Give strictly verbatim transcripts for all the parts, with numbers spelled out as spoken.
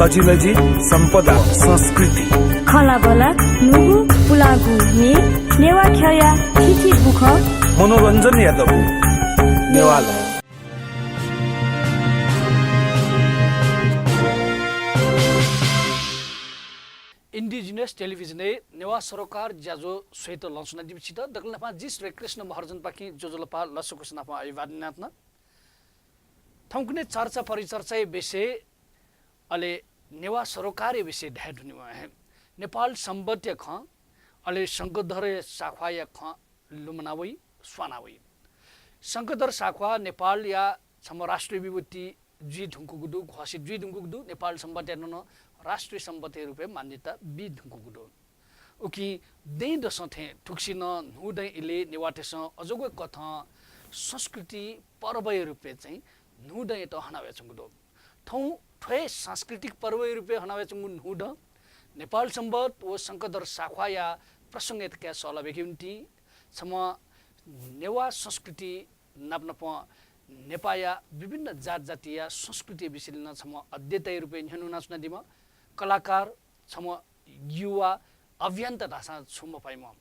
तजिलजि, सम्पदा, संस्कृति, खँल्हाबल्हा, न्हूगु पुलांगु म्ये, नेवाः ख्यःया थीथी बुखँ, मनोरञ्जनया दबू। नेवाः लः। Indigenous Television-य् नेवाः सरोकार ज्याझ्वः स्वयेत लँच्वनादीम्ह छित दकलय् न्हापां जि श्रीकृष्ण महर्जनपाखें ज्वजलपा लसकुस नापं अभिवादन यानाच्वना। थौंकन्हय् चर्चा परिचर्चाया विषय, अले नेवाः सरोकारया विषय धाये धुनेमाः हे। नेपाल संवतया खँ, अले शंखधर साख्वाःया खँ लुमना वइ, स्वाना वइ। शंखधर साख्वाः नेपालया छम्ह राष्ट्रिय विभूति जुइ धुंकूगु दु, घोषित जुइ धुंकूगु दु, नेपाल संवतयात नं राष्ट्रिय संवतया रूपय् मान्यता बी धुंकूगु दु। उकिं दँय्‌दसं थें थुगुसी नं न्हूदँ इलय् नेवाःतय्‌सं अजूगु कथं संस्कृति पर्वया रूपय् चाहिँ न्हूदँयात हनावयाच्वंगु दु। थौं थ्व हे सांस्कृतिक पर्वया रूपय् हनावयाच्वंगु न्हूदँ नेपाल संवत व शंखधर साख्वाःया प्रसंगयात काय् सःलाबीगु निंतिं छम्ह नेवाः संस्कृति नापनापं नेपाःया विभिन्न जात जातिया संस्कृतिया विषयलय् नं छम्ह अध्येताया रूपय् न्ह्यःने वनाच्वनादीम्ह कलाकार, छम्ह युवा अभियन्ता धाःसां छुं मपाइम्ह।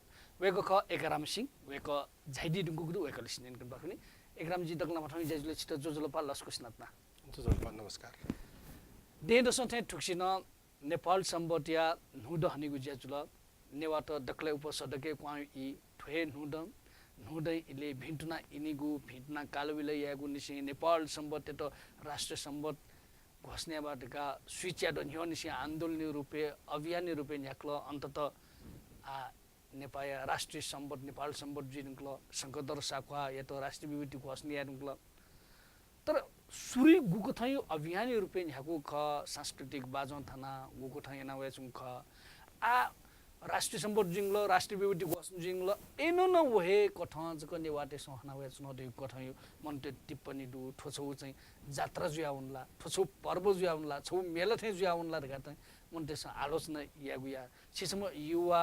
वय्‌कः खः एकाराम सिंह, वय्‌कः झायादी धुंकूगु दु, वय्‌कःलिसे न्यंकं बाखुनि। एकारामजी, दकलय् न्हापां थौं ज्याझ्वलय् छित ज्वजलपा लसकुस यानाच्वना। ज्वजलपा, नमस्कार। दँय्‌दसं थें थुगुसी नं नेपाल संवतया न्हूदँ हनीगु ज्या जुल। नेवाःत दकलय् उपसर्गय् क्वहां ई थ्व हे न्हूदँ। न्हूदँ इलय् भिंतुना इनिगु, भिंतुना कालविलय यायेगु निसें नेपाल संवतयात राष्ट्रिय संवत घोषणा यायेमाः धकाः स्वीच्यादँ न्ह्यःनिसें आन्दोलनया रूपय्, अभियानया रूपय् न्ह्याकल। अन्ततः आः नेपाःया राष्ट्रिय संवत नेपाल संवत जुइ धुंकल, शंखधर साख्वाःयात राष्ट्रिय विभूति घोषणा याये धुंकल। तर सुरुइ गुकथंया अभियानया रूपय् न्ह्याकूगु खः, सांस्कृतिक बाजं थानाः गुकथं याना वयाच्वंगु खः, आः राष्ट्रिय संवत जुइधुंकल, राष्ट्रिय विभूति घोषणा जुइधुंकल, अय्‌नं नं व हे कथं जक नेवाःतय्‌सं हना वयाच्वन धइगु कथंया मनूतय्‌त टिप्पणी दु। थ्व छगू चाहिँ जात्रा जुयावन ला, थ्व छगू पर्व जुयावन ला, छगू मेला थें जुयावन ला धकाः चाहिँ मनूतय्‌सं आलोचना यायेगु या। छि छम्ह युवा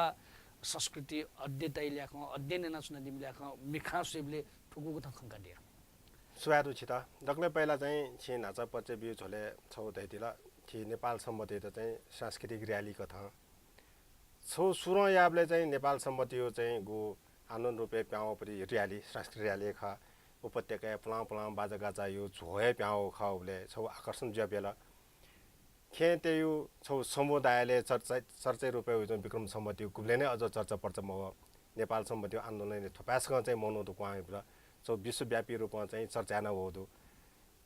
संस्कृति अध्येताया ल्याखं, अध्ययन यानाच्वनादीम्ह ल्याखं मिखां स्वयेबलय् थ्व गुकथं खंकादिया? सुभाय् दु छित। दकलय् पहिला चाहिँ छिं न्हाचः परिचय ब्यूगु झ्वलय् छगू धयादिल, छि नेपाल संवतयात चाहिँ सांस्कृतिक र्‍याली कथं। छगू सुरुं याःबलय् चाहिँ नेपाल संवतया चाहिँ गु आन्दोलन रूपय् पिहां वःपति र्‍याली, सांस्कृतिक र्‍याली खः। उपत्यकाय् पुलां पुलां बाजागाजाया झ्वः हे पिहां वःगु खः, उबलय् छगू आकर्षण जुयाबिल। खेँतय्‌या छगू समुदायलय् चर्चा, चर्चाया रूपय् वयाच्वंगु विक्रम संवतया गुबलें नं अझ चर्चा पर्चा मवः। नेपाल संवतया आन्दोलनय् थ्वपाय्‌सकं चाहिँ मनूत क्वहां वइबलय् छगू विश्वव्यापी रूपं चाहिँ चर्चाय् नं वःगु दु।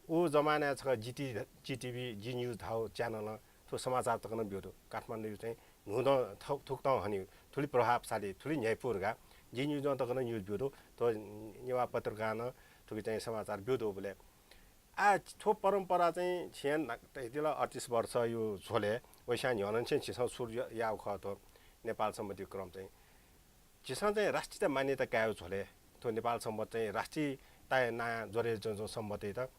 उ जमानाय् छकः जिटी, जिटिभी, जी न्यूज धाःगु च्यानलं थ्व समाचार तक नं ब्यूगु दु। काठमाडौँया चाहिँ न्हूदँ थु-, थुकथं हनी, थुलि प्रभावशाली, थुलि न्ह्याइपुगु धकाः जी न्यूजं तक नं न्यूज ब्यूगु दु। थ्व नेवाः पत्रिकां नं थुकी चाहिँ समाचार ब्यूगु दु। उबलय् आः थ्व परम्परा चाहिँ छिं नं धयादिल, अड्तिस वर्षया झ्वलय्, वइस्यां न्ह्यःनिसें झीसं सुरु या-, याःगु खः थ्व नेपाल संवतया क्रम चाहिँ। झीसं चाहिँ राष्ट्रियता मान्यता कायेगु झ्वलय् थ्व नेपाल संवत चाहिँ राष्ट्रियताया नां ज्वरे जुयाच्वंगु संवतयात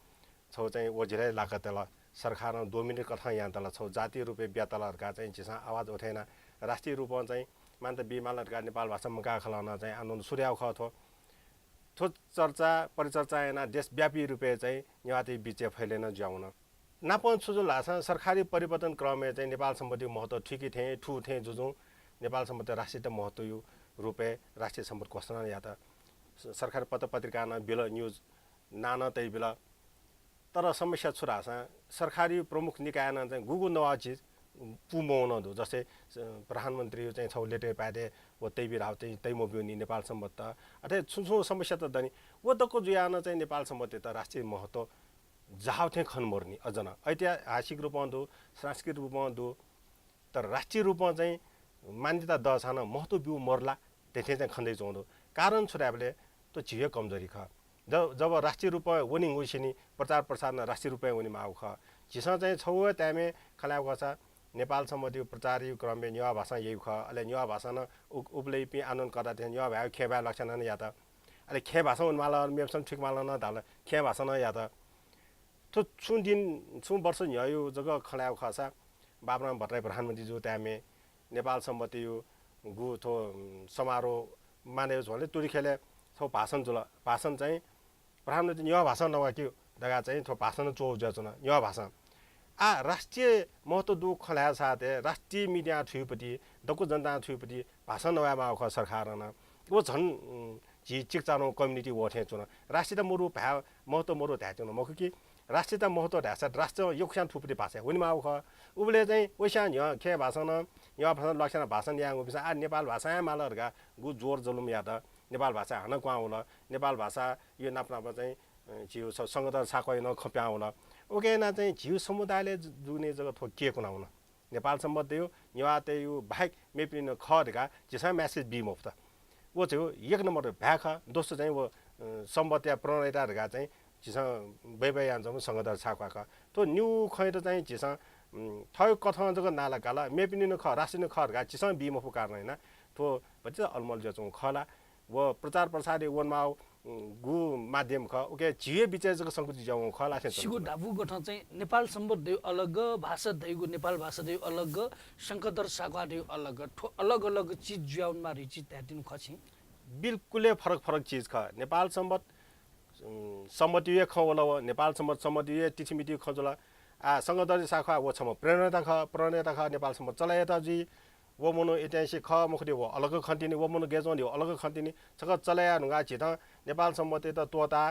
छगू चाहिँ ओझेलय् लाकातल, सरकारं dominate कथं यानातल, छगू जातीय रूपय् बियातल धकाः चाहिँ झीसं आवाज उठे यानाः राष्ट्रिय रूपं चाहिँ मान्यता बीमाल धकाः नेपाल भाषा मगाः खलः नं चाहिँ आन्दोलन सुरु याःगु खः थ्व। थ्व चर्चा परिचर्चा यानाः देशव्यापी रूपय् चाहिँ नेवाःतय् बिचय् फैलय् नं जुयावन। नापं छु जुल धाःसा सरकारी परिवर्तन क्रमय् चाहिँ नेपाल संवतया महत्व थुइके थें, थू थें जुजुं नेपाल संवत राष्ट्रियता महत्वया रूपय् राष्ट्रिय संवत घोषणा यात। स-, सरकारी पत्र पत्रिकां नं बिल, न्यूज नां नं तयाबिल। तर समस्या छु धाःसा सरकारी प्रमुख निकायं नं चाहिँ गुगु नवाःगु चिज पूमवंगु दु। जस्तै, स-, प्रधानमन्त्रीया चाहिँ छगू letter pad-य् व तयाबी धाःगु चाहिँ तयामब्यूनि नेपाल संवत। अथे छुं छुं समस्यात दनि। व दक्व जुयाः नं चाहिँ नेपाल संवतयात राष्ट्रिय महत्व जाःगु थें खने मरुनि अझ नं। ऐतिहासिक रूपं दु, सांस्कृतिक रूपं दु, तर राष्ट्रिय रूपं चाहिँ मान्यता दःसां नं महत्व ब्यू मरु ला धइथें चाहिँ खने दयाच्वंगु दु। कारण छु धायेबलय् थ्व झीगु कमजोरी खः। ज-, जब राष्ट्रिय रूपं वनीगु सिनि प्रचार प्रसार नं राष्ट्रिय रूपं वनेमाःगु खः। झीसं चाहिँ छगू time-य् खँ ल्हायेगु खःसा नेपाल संवतया प्रचारया क्रमय् नेवाः भाषां याइगु खः। अले नेवाः भाषां नं उ-, उबलय्‌पिं आन्दोलनकर्तातय्‌सं नेवाः भाय्‌या खँय् बाय् लक्ष्य यानाः यात। अले खँय् भाषां वनेमाल, मेपिसं थुइकेमाल नं धाल, खँय् भाषां नं यात। थ्व छुं दिन, छुं वर्ष न्ह्यःया जक खँ ल्हायेगु खःसा बाबुराम भट्टराई प्रधानमन्त्री जूगु time-य् नेपाल संवतया गु थ्व, उम्, समारोह मानय् झ्वलय् तुरिखेलय् थ्व भाषण जुल। भाषण चाहिँ प्रधानमन्त्री नेवाः भाषां नवाकि धकाः चाहिँ थ्व भाषण च्वःगु जुयाच्वन, नेवाः भाषां। आ राष्ट्रिय महत्त्व दु खँ ल्हाये साथ हे राष्ट्रिय मिडियां थुइपति, दक्व जनतां थुइपति भाषा नवाये माःगु खः सरकारं नं। व झन उम्, झी चिकचारौं कम्युनिटी वः थें च्वन। राष्ट्रियता मरु भाय् महत्त्व मरु धाये च्वन मखु कि, राष्ट्रियता महत्त्व धायेसा राष्ट्रं यक्वस्यां थुपति भाषाय् वने माःगु खः। उबलय् चाहिँ वस्यां न्ह्यः खय् भाषां नं, नेवाः भाषां नं ल्वाकस्यां भाषां न्यायेगु बिसां आ नेपाल भाषां हे माल धकाः गु जोर जुलुम यात। नेपाल भाषा हानं क्वहां वल। नेपाल भाषा यो नाप नाप चाहिँ अ, झीगु स-, संघधर साख्वाःया नं खँ पिहां वल। उके यानाः चाहिँ झीगु समुदायलय् जु-, जुने जक थ्व केकुना वन। नेपाल संवत्‌या नेवाःतय्‌गु बाहेक मेपिनि नं खः धकाः झीसं message बी मफुत। व चाहिँ एक नम्बर भाय् खः। दोस्रो चाहिँ व, अ, संवत्‌या प्रणेता धकाः चाहिँ झीसं बय्‌बय् यानाच्वंम्ह संघधर साख्वाः खः। थ्व निगू खँयात चाहिँ झीसं, उम्, थःगु कथं जक नाला काल, मेपिनि नं खः, राष्ट्रिय नं खः धकाः झीसं बी मफु कारण यानाः थ्व भतिचा अलमल जुयाच्वंगु खः ला। व प्रचार प्रसारय् वनेमाःगु, उम्, गु माध्यम खः, उके झीगु बिचय् जक संकुचित जुयावंगु खः ला थें च्वं। छिगु धापू कथं चाहिँ नेपाल संवत्‌या अलग, भाषा धइगु, नेपाल भाषा धइगु अलग, संघधर साख्वाः धइगु अलग, थ्व अलग अलग चिज जुयावनेमाः धइगु चिज धायेत्यंगु खः छिं? बिल्कुल हे फरक फरक चिज खः। नेपाल संवत्, उम्, संवत्‌या खँ वल व, नेपाल संवत्, संवत्‌या तिथिमिति खँ जुल। आ, संघधर साख्वाः व छम्ह प्रणेता खः, प्रणेता खः, नेपाल संवत् चले यायेत जुइ। व मनू ऐतिहासिक खः मखु धइगु व अलग खँ तिनि, व मनू गय् च्वं धइगु व अलग खँ तिनि। छकः चले याये धुंकाः झीत नेपाल संवत्‌यात त्वःताः,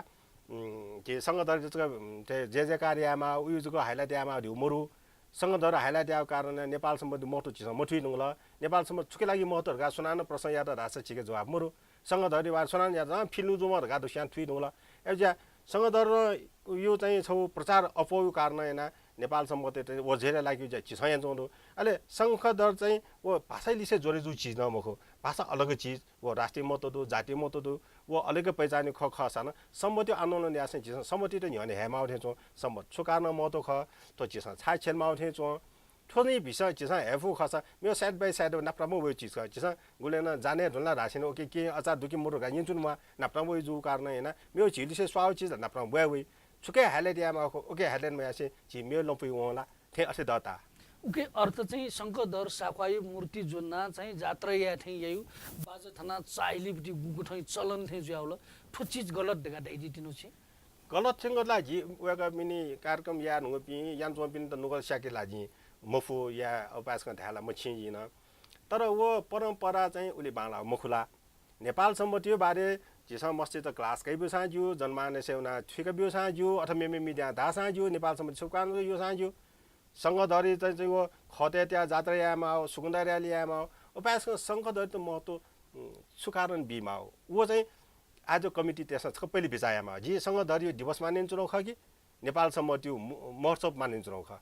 उम्, झी संघधरयात जक, उम्, थ्व जयजयकार यायेमाः, उयु जक highlight यायेमाः धइगु मरु। संघधर highlight याःगु कारणं नेपाल संवत्‌या महत्त्व झीसं मथुइ धुंकल। नेपाल संवत् छुकिया लागि महत्त्व धकाः सुनानं प्रश्न यात धाःसा झीके जवाफ मरु। संघधरया बारे सुनानं यात धाःसा फिल्म जूम्ह धकाः दक्वस्यां थुइ धुंकल। अय्‌जुया संघधरया चाहिँ छगू प्रचार अप्वःगु कारणं यानाः नेपाल संवत्‌यात व झ्वलय् लाकेगु ज्या झीसं यानाच्वंगु दु। अले संघधर चाहिँ व भाषाया लिसे ज्वरे जूगु चिज नं मखु। भाषा अलग चिज, व राष्ट्रिय महत्त्व दु, जातीय महत्त्व दु, व अलग पहिचानया खँ खःसां नं संवत्‌या आन्दोलन याःसां झीसं संवत्‌यात न्ह्यःने हयेमाःगु थें च्वं। संवत् छु कारणं महत्त्व खः, थ्व झीसं छाय् छ्यलेमाःगु थें च्वं। थ्व नि भिसं झीसं हये फु खःसा, मेगु side by side नापनापं वइगु चिज खः। झीसं गुलिं नं जाने धुन ला धासें उके केहेँ अचार दु कि मरु धकाः न्यने च्वने म्वाः, नापनापं वइगु जूगु कारणं यानाः मेगु झी लिसे स्वाःगु चिज ला नापनापं वये वइ। छुके highlight यायेमाःगु खः, उके highlight मयासें झी मेगु लँपुइ वं ला थें अथे दःता। उके अर्थ चाहिँ शंखधर साख्वाःया मूर्ति ज्वनाः चाहिँ जात्रा याये थें याइगु, बाजा थानाः चाःहिलेपति गुगु थें चलन थें जुयावल, थ्व चिज गलत धकाः धयादी तिनि छिं? गलत थें गलत ला, झी वय्‌कः मिनि कार्यक्रम याये धुंकूपिं यानाच्वंपिन्त नुगः स्याके ला जिं मफु, या अपाय्‌सकं धाये ला मछिं जिं नं। तर व परम्परा चाहिँ उलि बांलाः मखु ला। नेपाल संवत्‌या बारे झीसं मस्तय्‌त class कयाब्यूसां ज्यू, जनमानसय् वनाः थुइकाब्यूसां ज्यू, अथवा मेमेगु मिडियां धाःसां ज्यू, नेपाल संवत्‌या छुं कारणं जक याःसां ज्यू। शंखधरया चाहिँ, चाहिँ व खतय् तयाः जात्रा यायेमाः, सुकुन्दा rally यायेमाः, अपाय्‌सकं शंखधरयात महत्त्व, उम्, छु कारणं बीमाः? व चाहिँ आज कमिटीतय्‌सं छकः पहिले बिचाः यायेमाः। जिं शंखधरया दिवस मानय् यानाच्वनागु खः कि नेपाल संवत्‌या म-, महोत्सव मानय् यानाच्वनागु खः।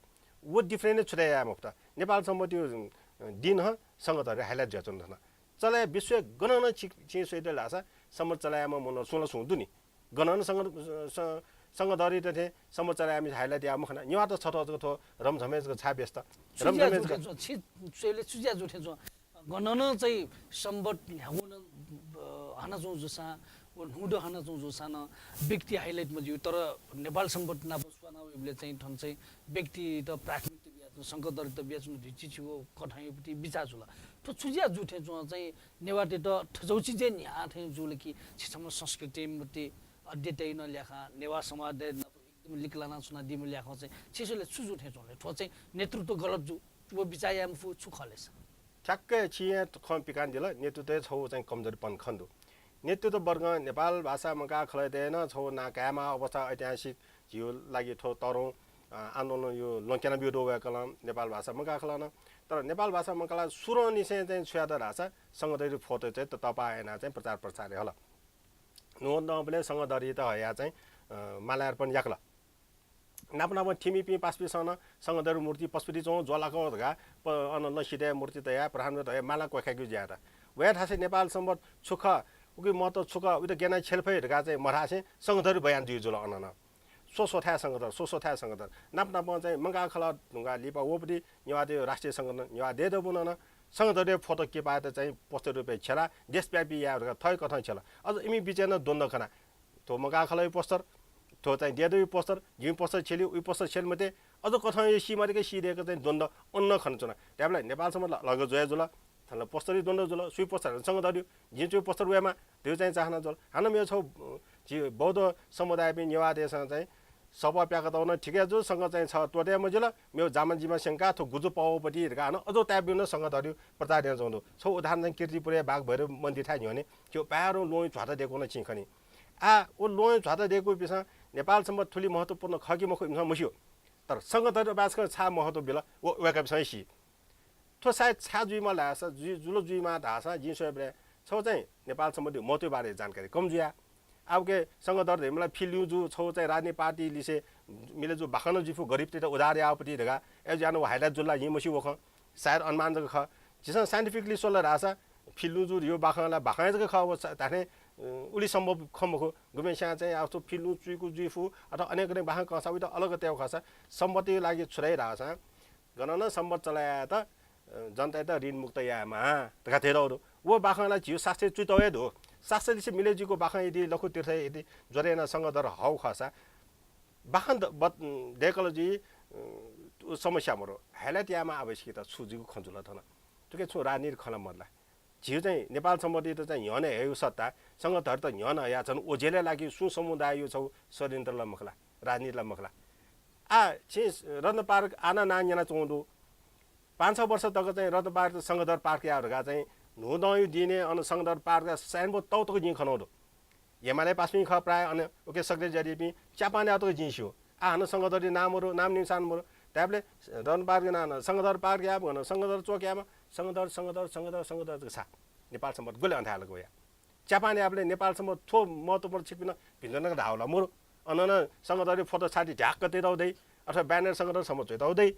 व different छुट्याइ याये मफुत। नेपाल संवत्‌या, उम्, दिनं शंखधरया highlight जुयाच्वन थन। चले विश्वय् गनं नं छि-, छिं स्वयादिल धाःसा संवत् चले यायेम्ह मनू सुं ला सुं दु नि। गनं नं शंख-, स-, शंखधरयात थें संवत् चले यायेम्ह highlight याः मखना। नेवाःत छथः जक थ्व रमझमय् जक छाय् व्यस्त? छु ज्या रमझमय् जू जक थें च्वं? छि स्वयेबलय् छु ज्या जू थें च्वं? गनं नं चाहिँ संवत् न्ह्यागु नं, अ, हानाच्वंगु जूसां, व न्हूदँ हानाच्वंगु जूसां नं व्यक्ति highlight मजुइगु, तर नेपाल संवत् नाप स्वाना वइबलय् चाहिँ थन चाहिँ व्यक्तित प्राथमिकता बियाच्वंगु, शंखधरयात बियाच्वंगु धइगु चिज छिगु कथंयापति बिचाः जुल। थ्व छु ज्या जू थें च्वं? चाहिँ नेवाःतय्‌त थज्याःगु चिजय् न्ह्याः थें जुल कि छि छम्ह संस्कृतिया प्रति अध्येताया नं ल्याखं, नेवाः समाजय् नाप एकदम लिकलाना च्वनादीम्ह ल्याखं चाहिँ छि स्वयेबलय् छु जू थें च्वं ले? थ्व चाहिँ नेतृत्व गलत जू, व बिचाः याये मफु, छु खः ले सा? ठ्याक्कै छिं हे खँ पिकानादिल, नेतृत्वय् छगू चाहिँ कमजोरीपन खने दु। नेतृत्व वर्गं नेपाल भाषा मंकाः खलःयात नं छगू नां कायेमाः अवस्था ऐतिहासिक झीगु लागि थ्व तःधंगु, अ, आन्दोलनया लँ क्यनाब्यूगु दु वय्‌कलं नेपाल भाषा मंकाः खलः नं। तर नेपाल भाषा मंकाः ला सुरुंनिसें चाहिँ छु यात धाःसा शंखधरया फोटो चाहिँ ततःपाः यानाः चाहिँ प्रचार प्रसार यात। न्हूदँबलय् शंखधरयात हयाः चाहिँ, अ, माल्यार्पण याकल। नाप नापं थिमिपिं पासापिंसं नं शंखधरया मूर्ति पशुपति च्वं ज्वलाकं धकाः प-, अन लँसितय् मूर्ति तयाः प्रधानमन्त्री तयाः माला क्वखायेगु ज्या यात। वया थासय् नेपाल संवत् छु खः, उकी महत्त्व छु खः, उइत गय् यानाः छ्यले फइ धकाः चाहिँ मधासें शंखधरया बयान जुइ जुल अन नं। स्व स्व थाय् शंखधर, स्व स्व थाय् शंखधर। नाप नापं चाहिँ मंकाः खलः धुंकाः लिपा वःपति नेवाःतय् राष्ट्रिय संगठन नेवाः देय् दबूनं नं शंखधरया फोटो किपायात चाहिँ poster रूपय् छ्यलाः देशव्यापी याये धकाः थःगु कथं छ्यल। अझ इमि बिचय् नं द्वन्द्व खना। थ्व मंकाः खलःया poster, थ्व चाहिँ देय् दबूया poster, जिं poster छ्यली, उइ poster छ्यले मते, अझ कथं हे सी मदय्‌क सी दय्‌क चाहिँ द्वन्द्व अन नं खनाच्वना। धायेबलय् नेपाल संवत् ला अलग जुया जुल, थन ला poster-या द्वन्द्व जुल, सुया poster, शंखधरया, जिं च्वया poster वयेमाः, थ्व चाहिँ चाहना जुल। हानं मेगु छगू, अ, झी बौद्ध समुदायपिं नेवाःतय्‌सं चाहिँ सपः प्याकातःगु नं ठीक हे जू, संगत चाहिँ छ त्वःते मजिल, मेगु जामा जिमा स्यंकाः थ्व गुजु पवःपट्टि धकाः हानं अझ ताय्‌ब्यूगु नं संगतहरू प्रचार यानाच्वंगु दु। छगू उदाहरण चाहिँ कीर्तिपुरय् बाघ भैरव मन्दिर थाय् न्ह्यःने थ्व पाय्‌रुं ल्वहंया झ्वाता दय्‌कूगु नं छिं खनी। आः व ल्वहंया झ्वाता दय्‌कूपिन्सं नेपाल संवत् थुलि महत्त्वपूर्ण खः कि मखु इमिसं मस्यू। तर संगतहरू पाखें छाय् महत्त्व बिल, व वय्‌कःपिन्सं हे सी। थ्व सायद छाय् जुइमाल धाःसा, जुइ-, जुल जुइमाः धाःसा जिं स्वयेबलय् छगू चाहिँ नेपाल संवत्‌या महत्त्वया बारे जानकारी कम जुया। आः उकी संगतहरू धइम्ह ला फिलिउजु छगू चाहिँ राजनीतिक पार्टी लिसे मिले जू बाखं नं जुइफु, गरिबतय्‌त उद्धार याःपट्टि धकाः। अय्‌जूगुलिं व highlight जुल ला जिं मस्यू व खँ, सायद अनुमान जक खः। झीसं scientifically स्वल धाःसा फिलिउजु धइगु बाखं ला बाखं हे जक खः, व स-, धात्थें, अ, उलि सम्भव खँ मखु। गुम्हेस्यां चाहिँ आः थ्व फिलिउ चुइकु जुइफु अथवा अनेक अनेक बाखं कंसां वइत अलग तयेगु खःसा संवत्‌या लागि छु धाइ धाःसा गन नं संवत् चलायेत, अ, जनतायात ऋणमुक्त यायेमाः धकाः धयातःगु दु। व बाखं ला झीगु शास्त्रय् च्वयातःगु हे दु। शास्त्रलिसे मिले जुइगु बाखं यदि लखुतीर्थय् यदि ज्वरय् यानाः संगतहरू हःगु खःसा बाखं द-, बत-, दय्‌कल जुइ, अ, समस्या मरु। Highlight यायेमाः आवश्यकता छु जुइगु खँ जुल थन। थुकी छुं राजनीतिक खँ ला मदु ला। झीगु चाहिँ नेपाल संवत्‌यात चाहिँ न्ह्यःने हयेगु सत्ता संगतहरूत न्ह्यःने हयाः झन ओजेलय् लाकेगु सुं समुदायया छगू षड्यन्त्र ला मखु ला, राजनीति ला मखु ला। आः छिं रत्न पार्क आः नं नां न्यनाच्वंगु दु। पाँच छ वर्ष तक चाहिँ रत्न पार्क संगधर पार्क याः धकाः चाहिँ न्हूदँया दिनय् अन संगधर पार्कया signboard तःगु तक जिं खनागु दु। एमाले पासापिं खः प्रायः अन उकी सक्रिय जुयादीपिं च्यापां ल्याःगु तक जिं स्यू। आः हानं संगधरया नां मरु, नाम निशान मरु। धायेबलय् रत्न पार्कया नां नं संगधर पार्क यायेमाः, गन संगधर चोक यायेमाः, संगधर, संगधर, संगधर, संगधर धकाः सा। नेपाल संवत् गुलि अन्त हाय् ला व या। च्यापां ल्याःबलय् नेपाल संवत् थ्व महत्त्वपूर्ण छिकपिन्त भिंतुना धाःगु ला मरु। अन नं संगधरया फोटो छाति ढ्याक्क तयातःगु दइ, अथवा banner संगधर छम्ह च्वयातःगु दइ।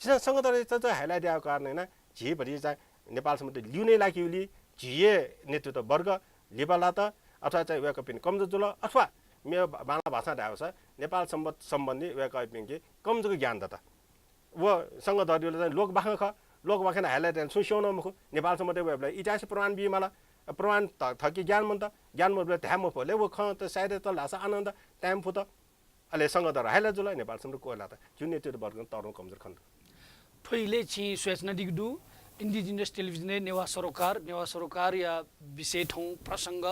झीसं संगधरयात चाहिँ highlight यायेगु कारणं यानाः झी भतिचा नेपाल संवत् लिउने लाकेगुलिं झी हे नेतृत्व वर्ग लिपा लात, अथवा चाहिँ वय्‌कःपिं कमजोर जुल, अथवा मेगु बांला भाषां धायेगु खःसा नेपाल संवत् सम्बन्धी वय्‌कःपिंके कम जक ज्ञान दत। व संगधरया चाहिँ लोकबाखं खः। लोकबाखं highlight यानाः छुं स्यू नं मखु। नेपाल संवत्‌य् वयेबलय् इतिहासया प्रमाण बीमाल। प्रमाण थ-, थकी ज्ञान मन्त। ज्ञान मदुबलय् धाये मफुबलय् व खँ त साइत तल धाःसा आनन्द time फुत। अले संगधर highlight जुल, नेपाल संवत् क्वय् लात। झीगु नेतृत्व वर्गं तःधंगु कमजोर खनेदु। थ्व इलय् छिं स्वयाच्वनादीगु दु Indigenous Television-य् नेवाः सरोकार, नेवाः सरोकारया विषय थौं प्रसंग,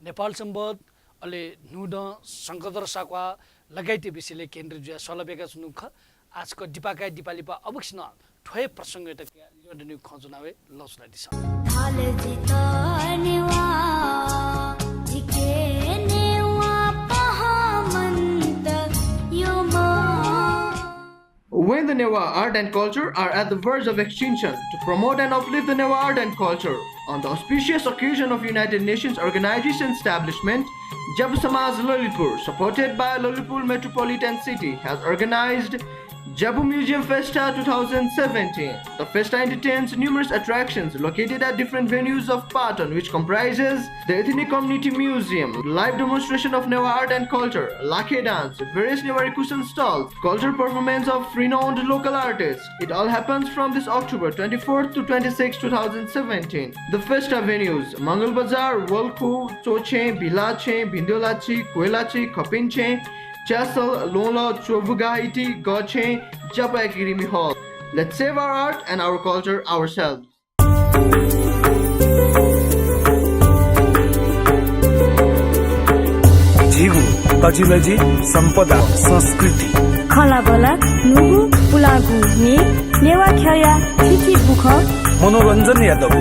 नेपाल संवत्, अले न्हूदँ, शंखधर साख्वाः लगायतया विषयलय् केन्द्रित जुयाः सल्लाह ब्याकाच्वनागु खः। आः छकः दिपाकाय् दिपालिपा अवश्य नं थ्व हे प्रसंगयात कयाः ल्यं दनेगु खँ ज्वना वये, लँ स्वयादिसँ। When the Newa art and culture are at the verge of extinction, to promote and uplift the Newa art and culture, on the auspicious occasion of United Nations Organization establishment, Jabu Samaj Lalitpur, supported by Lalitpur Metropolitan City, has organized Jabu Museum Festa two thousand seventeen. The festa entertains numerous attractions located at different venues of Patan, which comprises the Ethnic Community Museum, live demonstration of Newa art and culture, lakhe dance, various Newari cuisine stalls, cultural performance of renowned local artists. It all happens from this October twenty-fourth to twenty-sixth, two thousand seventeen. The festa venues: Mangal Bazar, Wolkhu, Chochen, Bilachen, Bindolachi, Koilachi, Khapinchen, Chasal, Longla, Chobuga, Iti, Gochen, Japa Academy Hall. Let's save our art and our culture ourselves. झीगु तजिलजि सम्पदा संस्कृति। खँल्हाबल्हा न्हूगु पुलांगु म्ये, नेवाः ख्यःया थीथी बुखँ। मनोरञ्जनया दबू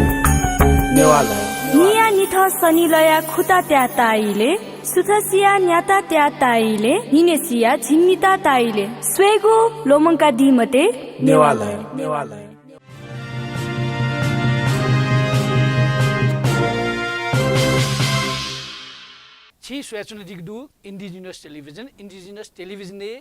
नेवालय। न्हिया निथं सनिलया खुता त्याः ताः इलय्, सुथसिया न्याता त्याः ताः इलय्, न्हिनय्सिया झिंनिता ताः इलय् स्वयेगु ल्वःमंकादी मते। नेवालय। नेवालय। छिं स्वयाच्वनादीगु दु Indigenous Television, Indigenous Television-य्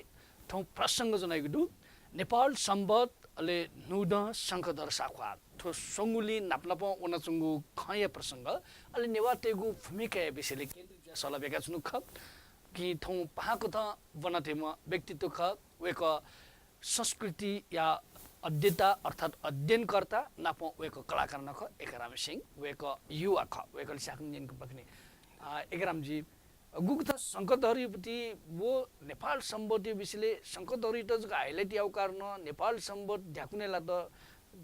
थौं प्रसंग ज्वनादीगु दु नेपाल संवत् अले न्हूदँ शंखधर साख्वाः। थ्व स्वंगुलिं नाप नापं वनाच्वंगु खँया प्रसंग, अले नेवाःतय्गु भूमिकाया विषयलय् केन्द्रित जुयाः सल्लाह ब्याकाच्वनागु खः। कि थौं पाहां कथं ब्वनातःम्ह व्यक्तित्व खः। वय्कः संस्कृतिया अध्येता अर्थात् अध्ययनकर्ता नापं वय्कः कलाकार नं खः, एकाराम सिंह। वय्कः युवा खः, वय्कःले स्याकं न्यंकं पखिने, अ, एकारामजी, गुकथं शंखधरया प्रति व नेपाल संवत्या विषयलय् शंखधरयात जक highlight याःगु कारणं नेपाल संवत् ध्याकुने लात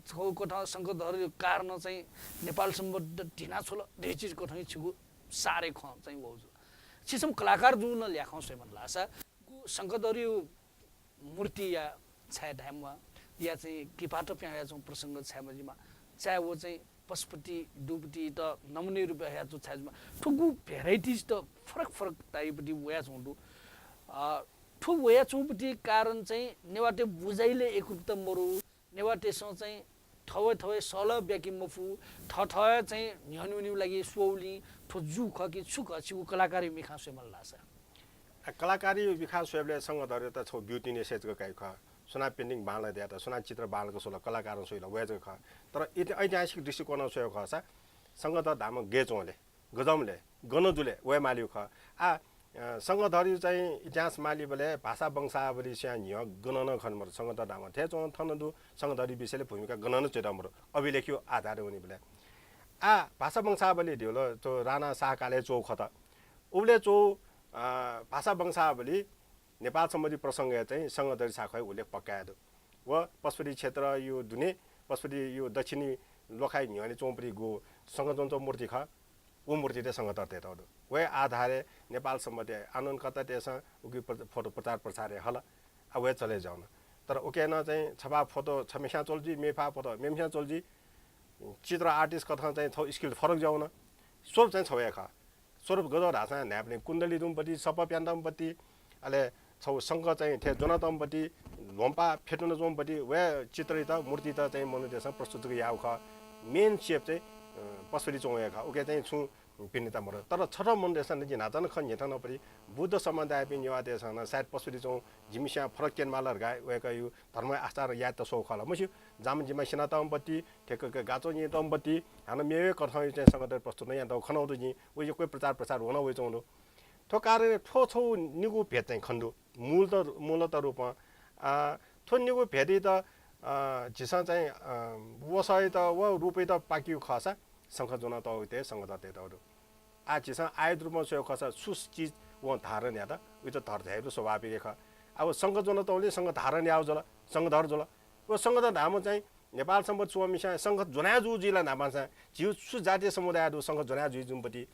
छगू कथं शंखधरया कारणं चाहिँ नेपाल संवत् धिना छ्वल धइगु चिज कथं छिगु सारय् खँ चाहिँ वःगु जुल। छिसं कलाकार जुयाः नं ल्याखं स्वयेमाल धाःसा शंखधरया मूर्तिया छाय् धायेमाः, या चाहिँ किपात प्यां हयाच्वंगु प्रसंग छाय् मजिमा, चाहे व चाहिँ पशुपति दुपतियात नमुना रूपय् हयाच्वंगु छाय् जुइमाः। थुगु varieties त फरक फरक type पति वयाच्वंगु दु। अ, थ्व वयाच्वंगु पति कारण चाहिँ नेवाःतय् बुझाइले एकरूपता मरु, नेवाःतय्सं चाहिँ थवय् थवय् सल्लाह ब्याके मफु, थःथःय् चाहिँ न्ह्यःने वनेगु लागि स्वःगुलिं थ्व जू खः कि छु खः, छिगु कलाकारया मिखां स्वयेमाल धाःसा? आ, कलाकारया मिखां स्वयेबलय् शंखधरयात छगू beauty-नेस जक काइ खः। सुनां painting बांलाक दयात, सुनां चित्र बांलाक स्वल, कलाकारं स्वइ ला, वय् जक खः। तर इति-, ऐतिहासिक दृष्टिकोणं स्वयेगु खःसा शंखधर धाःम्ह गय् च्वंले, गजंले, गन जुले, वय् मालीगु खः। आ, अ, शंखधरया चाहिँ इतिहास मालीबलय् भाषा वंशावली स्वयां न्ह्यः गनं नं खने मदु। शंखधर धाःम्ह थथे च्वं थन दु, शंखधरया विषयलय् भूमिका गनं नं च्वयातःगु मदु, अभिलेखया आधारय् वनीबलय्। आ, भाषा वंशावली धइगु ला थ्व राणा शाहकालय् च्वःगु खः त। उबलय् च्वःगु, अ, भाषा वंशावली नेपाल संवत्‌या प्रसंगय् चाहिँ शंखधरया छाय् खः उल्लेख पक्का हे दु। व पशुपति क्षेत्रया दुने, पशुपतिया दक्षिणी ल्वाखय् न्ह्यःने च्वंपति गु शंख ज्वनाच्वंगु मूर्ति खः, व मूर्ति थें शंखधर तयातःगु दु। वय् आधारय् नेपाल संवत्‌या आन्दोलनकर्तातय्सं उकी प्र-, photo प्रचार प्रसार याये हल, आ, वय् चले जुयावन। तर उकी नं चाहिँ छपा photo छम्हेस्यां च्वल जुइ, मेफा photo मेम्हेस्यां च्वल जुइ। चित्र artist कथं चाहिँ छगू skill फरक जुयावन। स्वरूप चाहिँ छगू हे खः। स्वरूप गजं धाःसा न्हाय्पनय् कुण्डली दुम्ह पति, सप प्यान्तम्ह पति, अले छगू शंख चाहिँ थें ज्वनातःम्ह पति, ल्वहंपाः फ्यतुना च्वंम्ह पति, वय् चित्रयात, मूर्तियात चाहिँ मनूतय्सं प्रस्तुत जक याःगु खः। Main shape चाहिँ, अ, पशुपति च्वंगु हे खः। उकी चाहिँ छुं भिन्नता मरु। तर छथ्वः मनूतय्सं नं जिं न्हाचः नं खः, न्ह्यथनापति बुद्ध समुदायपिं नेवाःतय्सं नं सायद पशुपति च्वंगु जिमिसं फरक क्यनेमाल धकाः वय्कःया धर्मया आचार यायेत स्वःगु खः ला। मस्यू, जामा जिमा स्यनातःम्ह पति, थें गाच्वः न्यनातःम्ह पति, हानं मेगु कथंया चाहिँ शंखधर प्रस्तुत नं यानातःगु खनागु दु जिं। व यक्व प्रचार प्रसार वनावयाच्वंगु दु। थ्व कारणं थ्व छगू निगू भेद चाहिँ खने दु। मूलत, मूलत रूपं, अ, थ्व निगू भेदयात, अ, झीसं चाहिँ, अ, वसःयात व रूपयात पाकेगु खःसा शंख ज्वनातःगुयात शंखधर तयातःगु दु। आः झीसं आयुध रूपं स्वयेगु खःसा छु चिज वं धारण यात, उइत धर धायेगु स्वाभाविक हे खः। अब शंख ज्वनातःगुलिं शंख धारण याःगु जुल, शंखधर जुल। व शंखधर धाःम्ह चाहिँ नेपाल संवत् च्वंम्हस्यां शंख ज्वनाय् जूगु जुइ ला न्हापांसां, झीगु छु जातीय समुदाय दु शंख ज्वनाय् जुइ जूम्ह पति?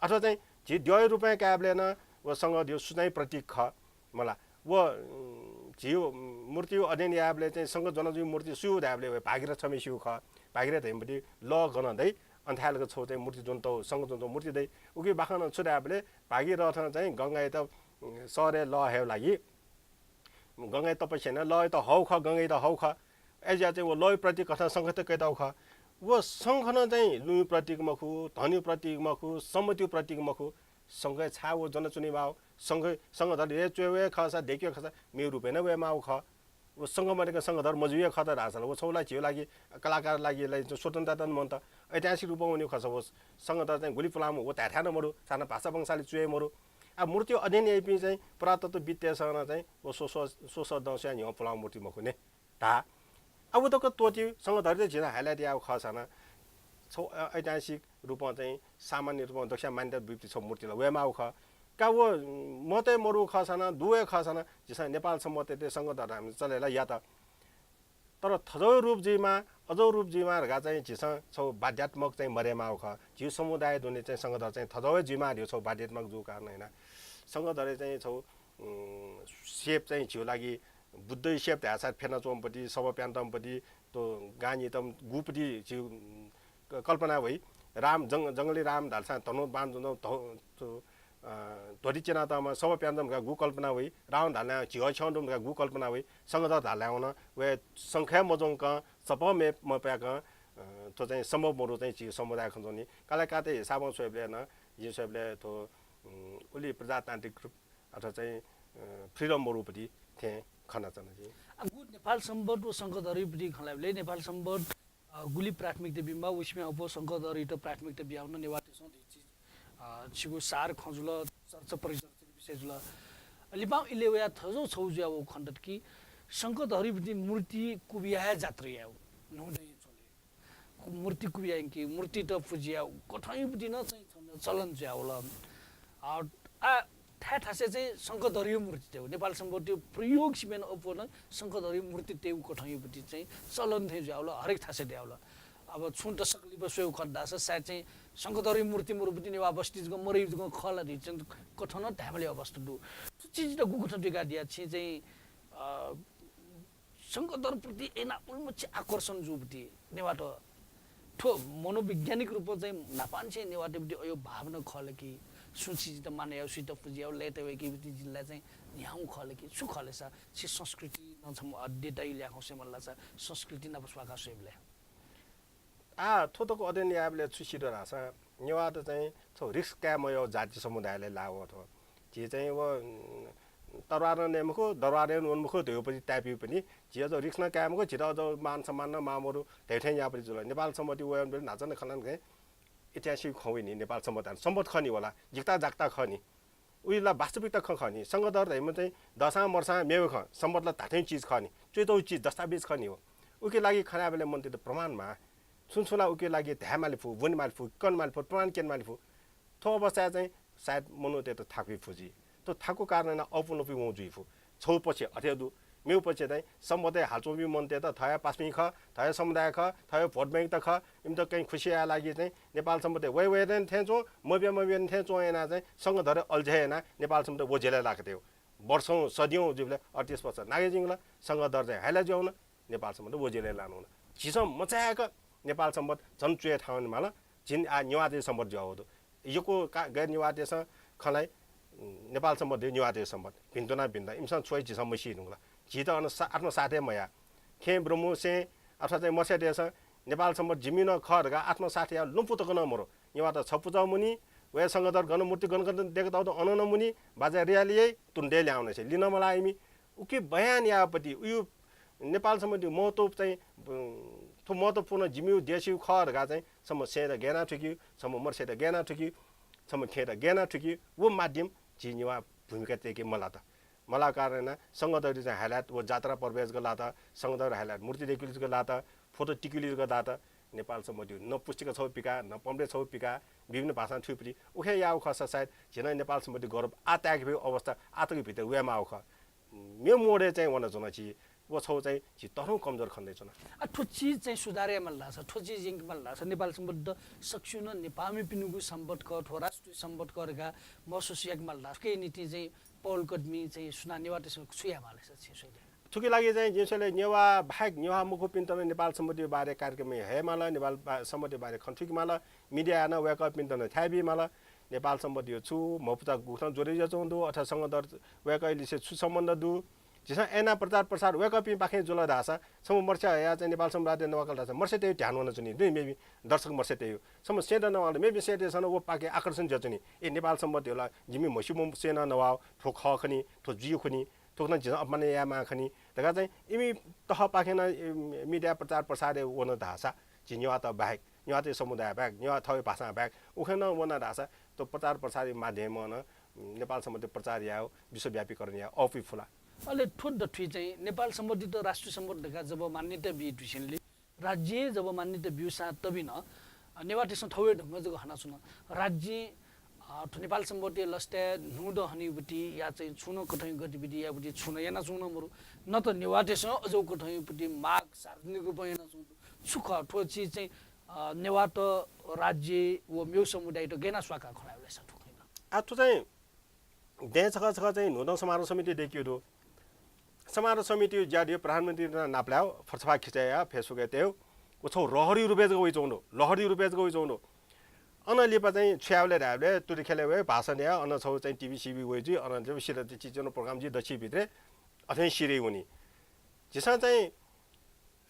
अथवा चाहिँ झी द्यःया रूपं कायेबलय् नं व शंखया सुं चाहिँ प्रतीक खः। मला, व, उम्, झी, उम्, मूर्तिया अध्ययन यायेबलय् चाहिँ शंख ज्वनाजुइगु मूर्ति सुयागु धायेबलय् व भागीरथ छम्हेसिगु खः। भागीरथ धइम्ह पति लः गनं दइ, अन थाय् लाक छगू चाहिँ मूर्ति ज्वनातःगु, शंख ज्वनातःगु मूर्ति दइ। उकी बाखं नं छु धायेबलय् भागीरथं चाहिँ गंगायात, उम्, शहरय् लः हयेगु लागि गंगाया तपस्या यानाः लःयात हःगु खः, गंगायात हःगु खः। अय्जुयाः चाहिँ व लःया प्रतीक कथं शंखयात कयातःगु खः। व शंख नं चाहिँ लुँया प्रतीक मखु, धनया प्रतीक मखु, सम्पत्तिया प्रतीक मखु। शंख छाय् व ज्वनाच्वनेमाःगु? शंख, शंखधर हे च्वये वये खःसा, दयेके खःसा मेगु रूपय् नं वयेमाःगु खः। व शंख मदय्कं शंखधर मजुइ हे खः त धाःसा ला, व छगू ला झीगु लागि, कलाकारया लागि ला स्वतन्त्रता नं मन्त। ऐतिहासिक रूपं वनेगु खःसा व शंखधर चाहिँ गुलि पुलांम्ह व धायेथाय् नं मदु, साधारण भाषा वंशावली च्वये मरु। आ, मूर्तिया अध्ययन याइपिं चाहिँ पुरातत्वविद्तय्सं नं चाहिँ व स्वसः, स्वसः दँ स्वयां न्ह्यः पुलांम्ह मूर्ति मखु ने। धा। आ, व तक त्वःतेगु शंखधरयात झीसं highlight याःगु खःसा नं छगू, अ, ऐतिहासिक रूपं चाहिँ सामान्य रूपं दक्वस्यां मान्यता बीपिं छगू मूर्ति ला वयेमाःगु खः। का व, उम्, मतय् मरुगु खःसा नं, दुगु हे खःसा नं, झीसं नेपाल संवत्‌यात शंखधर धाःम्ह चले ला यात। तर थज्याःगु रूप जुइमाः, अज्याःगु रूप जुइमाः धकाः चाहिँ झीसं छगू बाध्यात्मक चाहिँ मदयेमाःगु खः। झीगु समुदायया दुने चाहिँ शंखधर चाहिँ थज्याःगु हे जुइमाः धइगु छगू बाध्यात्मक जूगु कारणं यानाः शंखधरया चाहिँ छगू, उम्, shape चाहिँ झीगु लागि बुद्धया shape धायेसा फ्यनाच्वंम्ह पति, सप प्यान्तम्ह पति, थ्व गां न्यनातःम्ह गुपति झीगु, उम्, क-, कल्पना वइ। राम जंग-, जंगली राम धाःसा धनुः बाण ज्वनातःम्ह धौ-, थ्व, अ, धोती च्यानातःम्ह सप प्यान्तम्ह धकाः गु कल्पना वइ। रावण धाःसा झिगः छ्यं दुम्ह धकाः गु कल्पना वइ। शंखधर धाःसा नं वय् शंख हे मज्वंकं, सप हे मप्याकं, अ, थ्व चाहिँ सम्भव मरु चाहिँ झीगु समुदाय खँ च्वनी। कलाकारतय् हिसाबं स्वयेबलय् नं, जिं स्वयेबलय् थ्व, उम्, उलि प्रजातान्त्रिक रूप अथवा चाहिँ, अ, freedom मरुपति थें खनाच्वना जिं। आ, गु नेपाल संवत् व शंखधरयापति खँ ल्हायेबलय् नेपाल संवत्, अ, गुलि प्राथमिकता बीमाः, व सिमाय् अप्वः शंखधरयात प्राथमिकता बियाः नं नेवाःतय्सं धइगु चिज, अ, छिगु सार खँ जुल, चर्चा परिचर्चाया विषय जुल। लिपांगु इलय् वयाः थज्याःगु छगू जुयावःगु खनेदत कि शंखधरयापति मूर्ति कुबिया हे जात्रा यायेगु, न्हूदँया झ्वलय्। मूर्ति कुबिया यंकी, मूर्तित पुज्याः कथंयापति नं चाहिँ थन चलन जुयावल। आ, आ, थाय् थासय् चाहिँ शंखधरया मूर्ति तयेगु, नेपाल संवत्‌या प्रयोग सिमाय् नं अप्वः नं शंखधरया मूर्ति तयेगु कथंयापति चाहिँ चलन थें जुयावल, हरेक थासय् दयावल। अब छुं दशक लिपा स्वयेगु खः धाःसा सायद चाहिँ शंखधरया मूर्ति मरुपति नेवाः बस्ती जक मरु जक खः ला धइगु चाहिँ कथं नं धायेमाःगु अवस्था दु। छिं जितः गुकथं थुइकादिया, छिं चाहिँ, अ, शंखधर प्रति अय्‌नं उलिमछि आकर्षण जूगु प्रति नेवाःत थ्व मनोवैज्ञानिक रूपं चाहिँ न्हापांनिसें नेवाःतय्‌बुति अय् भावना खः ला कि, सुं छिं जितः मानय् याः, सुइत पुजा याः, लय्‌ताय् वय्‌केबुति जिं ला चाहिँ न्ह्यागु खः ला कि, छु खः ला सा, छि संस्कृति नं छम्ह अध्येता याइल्याखं स्वयेमाल ला सा, संस्कृति नाप स्वाकाः स्वयेबलय्? आ, थ्व तक अध्ययन यायेबलय् छु सित धाःसा, नेवाःत चाहिँ छगू risk काये मयः जाति समुदायलय् लाः वः थ्व। झी चाहिँ व, उम्, तरवार नं नये मखु, दरबार नं वने मखु धयागुपट्टि type-या पनि, झी अझ risk नं काये मखु, झीत अझ मान सम्मान नं माः मरु धयागु थें याःपट्टि जुल। नेपाल संवत्ति वयेबलय् न्हाचः नं खँ ल्हानाः ऐतिहासिक खँ वइ नि, नेपाल संवत्ति, संवत् खः नि वला, जिक्ता जाक्ता खः नि। उइ ला वास्तविकता खँ खः नि। शंखधर धइम्ह चाहिँ दःसां मदःसां मेगु खँ, संवत् ला धात्थें चिज खः नि, च्वयातःगु चिज, दस्तावेज खः नि हो। उके लागि खँ ल्हायेबलय् मनूतय्‌त प्रमाण माः। छुं छुं ला उके लागि धाये माले फु, ब्वने माले फु, कने माले फु, प्रमाण क्यने माले फु। थ्व अवस्थाय् चाहिँ सायद मनूतय्‌त थाकुइ फु जुइ। थ्व थाकु कारणं यानाः अःपुनःपु वं जुइ फु। छगू पक्ष अथे दु, मेगु पक्ष चाहिँ संवत्ति हालाच्वंपिं मनूतय्‌त थःया पासापिं खः, थःया समुदाय खः, थःया vote bank त खः, इमित कहीं खुसि यायेगु लागि चाहिँ नेपाल संवत्ति वये वये थें च्वं, मब्यू मब्यू थें च्वं यानाः चाहिँ शंखधरया अल्झय् यानाः नेपाल संवत्ति व जेलय् लाकातयागु। वर्षौं सदियौं जुइबलय् अठतीस वर्ष नाघे जिंगल, शंखधर चाहिँ हाइला जुयावन, नेपाल संवत्ति व जेलय् लानावन। झीसं मचायेक नेपाल संवत्ति झन च्वय् थाहां वनेमाल, झी आः नेवाःतय् संवत्ति जुयावःगु दु। यक्व का-, गैर नेवाःतय्‌सं खँ ल्हाइ, उम्, नेपाल संवत्ति नेवाःतय् संवत्ति, भिन्तुना भिन्त, इमिसं छु याइ झीसं मसी धुंकल। झीत अन सा-, आत्मसात हे मयाः। खेँ ब्रह्मु सें अथवा चाहिँ मर्स्यातय्‌सं नेपाल संवत्ति जिमि नं खः धकाः आत्मसात याये लुँपु तक नं मरु। नेवाःत छपु जः मुनी, वया शंखधर गन मूर्ति गन गन दय्‌कातःगु दु अन नं मुनी, बाजय् रियाली याइ, तुरुन्तय् ल्याहां वनासे लिन मलाः इमि। उके बयान याःपट्टि, उयु नेपाल संवत्ति महत्व चाहिँ, उम्, थ्व महत्वपूर्ण जिमियु देशयु खः धकाः चाहिँ छम्ह सेंयात गय् यानाः थुइकी, छम्ह मर्स्यात गय् यानाः थुइकी, छम्ह खेँयात गय् यानाः थुइकी, व माध्यम झी नेवाः भूमिका तय्‌के मलात। मलाःगु कारणं यानाः शंखधरयात चाहिँ highlight व जात्रा पर्वय् जक लात, शंखधर highlight मूर्ति दय्‌केबलय् जक लात, photo टिकेबलय् जक लात। नेपाल संवत्ति न पुस्तिका छगू पिकाः, न पम्पलेट छगू पिकाः, विभिन्न भाषां थुइपट्टि उखे याःगु खःसा सायद झी नं नेपाल संवत्ति गौरव आः ताय्‌के फइगु अवस्था आः तक भित्र वयेमाःगु खः। मेगु मोडय् चाहिँ वनाच्वन झी। व छगू चाहिँ झी तःधंगु कमजोर खनेदयाच्वन। आ, थ्व चिज चाहिँ सुधार यायेमाल धाःसा, थ्व चिज यंकेमाल धाःसा, नेपाल संवत्ति सकसिनं नेपाःमिपिनिगु संवत्ति खः, थ्व राष्ट्रिय संवत्ति खः धकाः महसुस याकेमाल धाःसा, थुकिया निंतिं चाहिँ पहल कदमी चाहिँ सुनां नेवाःतय्‌सं छु यायेमाल धाःसा छिं स्वयादिया? थुकिया लागि चाहिँ जिं स्वयेबलय् नेवाः बाहेक नेवाः मखुपिन्त नं नेपाल संवत्तिया बारे कार्यक्रम हयेमाल, नेपाल बा-, संवत्तिया बारे खँ थुइकेमाल, media-य् नं वय्‌कःपिन्त नं थाय् बीमाल। नेपाल संवत्ति छु, म्हपुचा गुकथं जोडे जुयाच्वंगु दु, अथवा शंखधर वय्‌कःया लिसे छु सम्बन्ध दु, झीसं अय्‌नं प्रचार प्रसार वय्‌कःपिं पाखें जुल धाःसा, छम्ह मर्स्या हयाः चाहिँ नेपाल संवत्ति नवाकल धाःसा मर्स्यातय्‌गु ध्यान वनाच्वनी, दु मेपिं दर्शक मर्स्यातय्। छम्ह सेंयात नवाकल, मेपिं सेंयातय्‌सं नं व पाखें आकर्षण जुयाच्वनी। ए, नेपाल संवत्ति ला जिमि म्हस्यूम्ह सें नं नवाः, थ्व खः खनी, थ्व जुइ खनी, थुकथं झीसं अपमान यायेमाः खनी धकाः चाहिँ इमि तहपाखें नं, ए, media प्रचार प्रसारय् वन धाःसा, झी नेवाःत बाहेक, नेवाःतय् समुदाय बाहेक, नेवाः थःगु भाषा बाहेक, उखे नं वन धाःसा, थ्व प्रचार प्रसारया माध्यमं नं नेपाल संवत्ति प्रचार यायेगु, विश्वव्यापीकरण यायेगु अःपुइ फु ला? अले थ्व दथुइ चाहिँ नेपाल संवत्तित राष्ट्रिय संवत्ति धकाः जब मान्यता बी धुसेंलि, राज्यं जब मान्यता ब्यूसां तबि नं, अ, नेवाःतय्‌सं थःगु ढंगं जक हनाच्वन। राज्यं, अ, थ्व नेपाल संवत्तिया लसताय् न्हूदँ हनीगु पति या चाहिँ छुं नं कथंया गतिविधि यायेगु पति छुं नं यानाच्वंगु नं मरु। न त नेवाःतय्‌सं अज्याःगु कथंया पति माग सार्वजनिक रूपं यानाच्वंगु दु। छु खः थ्व चिज चाहिँ, अ, नेवाःत राज्य व मेगु समुदायत गय् यानाः स्वाकाः खँ ल्हायेबलय् सा थुकिं नं? आ, थ्व चाहिँ दँय् छकः छकः चाहिँ न्हूदँ समारोह समिति दय्‌केगु दु। समारोह समितिया ज्या दु प्रधानमन्त्रीत नापलायेगु, फरसफा खिचय् यायेगु, Facebook-य् तयेगु। व छगू रहरया रूपय् जक वइच्वंगु दु, लहरया रूपय् जक वइच्वंगु दु। अन लिपा चाहिँ छु यायेबलय् धायेबलय् तुति ख्यलय् वये, भाषण याये, अन छगू चाहिँ TV सिभी वये जुइ, अन लिपा सिधः चिचुन program जुइ दच्छि भित्रय् अथें सिधः वनी। झीसं चाहिँ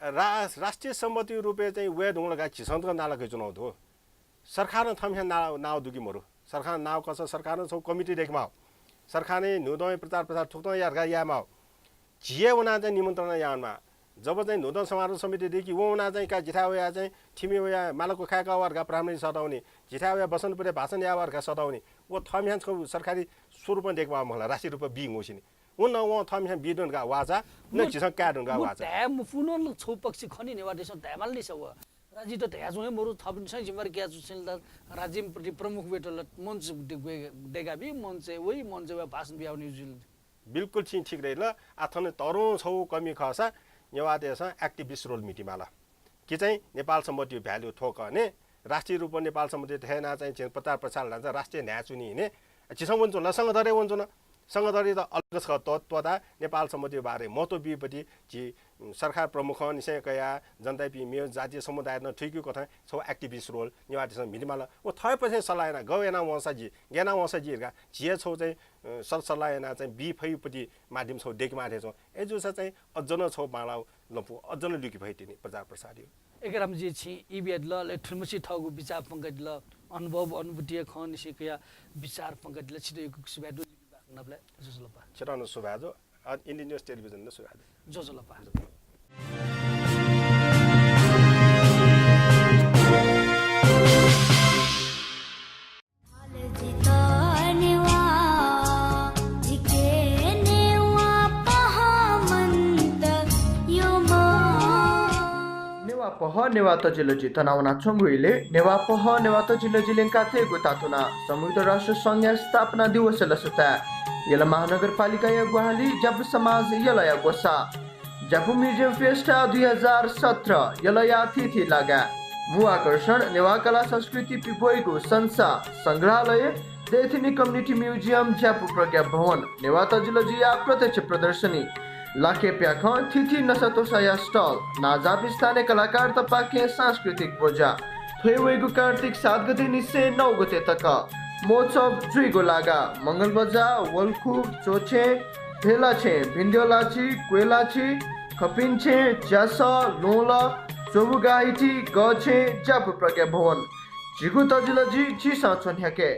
रा-, राष्ट्रिय संवत्ति रूपय् चाहिँ वये धुंकल का झीसं तक नाला कयाच्वनागु दु। सरकारं थःम्हं नाव, नाव दु कि मरु? सरकारं नाव कःसा सरकारं छगू कमिटी दय्‌केमाः। सरकारं न्हूदँया प्रचार प्रसार थुकथं या धकाः यायेमाः। झी हे वनाः चाहिँ निमन्त्रणा यायेमाः। जब चाहिँ न्हूदँ समारोह समिति दय्‌की वं वनाः चाहिँ का जिथाय् वयाः चाहिँ थिमि वयाः माला क्वखाय्‌का वा धकाः प्रधानमन्त्री सःता वनी, जिथाय् वयाः वसन्तपुरय् भाषण याः वा धकाः सःता वनी। व थःम्हं छगू सरकारी स्वरूपं दय्‌केमाः मखु ला, राष्ट्रिय रूपं बी न्ह्यवंसेंलि। व नं वं थःम्हं बी दन धकाः वाःचा, न झीसं काये दन धकाः वाःचा। धाये मफुन ला छगू पक्ष खः नि नेवाःतय्‌सं धायेमाल नि सा व। राज्यं त धयाच्वं हे मरु, थःपिन्सं जिम्मेवारी कयाच्वंसेंलि ला राज्यं प्रति प्रमुख वयेत ला मञ्च दे-, दय्‌काबी, मञ्चय् वइ, मञ्चय् वयाः भाषण बियावनी जुल। बिल्कुल छिं ठीक धयादिल। आ थन तःधंगु छगू कमी खःसा नेवाःतय्‌सं activist role म्हितेमाल। कि चाहिँ नेपाल संवत्तिया value थ्व खः ने, राष्ट्रिय रूपं नेपाल संवत्ति थथे यानाः चाहिँ झीसं प्रचार प्रसार यानाः चाहिँ राष्ट्रिय न्ह्याय् च्वनी ने। झीसं वनाच्वन ला, शंखधरं वनाच्वन। संगठनयात अलग छकः त्व-, त्वःताः नेपाल संवत्‌या बारे महत्व बीपति झी, उम्, सरकार प्रमुखंनिसें कयाः जनतायापिं मेगु जातीय समुदायत नं थुइकेगु कथं छगू activist role नेवाःतय्‌सं म्हितेमाल। व थःपिन्सं सल्लाह यानाः गय् यानाः वंसा जि, गय् यानाः वंसा जि धकाः झीसं छगू चाहिँ, अ, सल-, सल्लाह यानाः चाहिँ बी फइगु पति माध्यम छगू दयेके माः थें च्वं। अय्‌जूसा चाहिँ अझ नं छगू बांलाःगु लँपु अझ नं लुइके फइ तिनि प्रचार प्रसारया। एकेरामजी, छिं ई बियादिल, अले थुलिमछि थःगु बिचाः प्वंकादिल, अनुभव अनुभूतिया खँनिसें कयाः बिचाः प्वंकादिल, छितः यक्व यक्व सुभाय् दु। लिपा खनाबलय् ज्वजलपा। छितः नं सुभाय् दु, अ, Indian News Television नं सुभाय् दु। ज्वजलपा। नेवाः पहः, नेवाः तजिलजि तनावनाच्वंगु इलय् नेवाः पहः, नेवाः तजिलजि ल्यंकातयेगु तातुनाः संयुक्त राष्ट्र संघया स्थापना दिवसया लसताय् यल महानगरपालिकाया ग्वाहालि ज्यापु समाज यलया ग्वसाः। ज्यापु Museum Fiesta दुई हजार सत्र यलया थीथी लागाय्। मू आकर्षण नेवाः कला संस्कृति पिब्वइगु संसा संग्रहालय, दैथिनि Community Museum, ज्यापु प्रज्ञा भवन, नेवाः तजिलजिया प्रत्यक्ष प्रदर्शनी, लाखे प्याखं थीथी नसातोसाया stall, नांजाःपिं स्थानीय कलाकारतपाखें सांस्कृतिक ब्वज्या। थ्व हे वइगु कार्तिक सात गते निसें नौ गते तक महोत्सव जुइगु लागाः। मंगलबजाः, वल्खु, चोछें, भेलाछें, भिंद्यःलाछि, क्वय्‌लाछि, खपिंछें, च्यासः, ल्वहंलः, च्वबुगाहिति, गःछें, ज्यापु प्रज्ञा भवन। झीगु तजिलजि झीसं च्वन्ह्याके।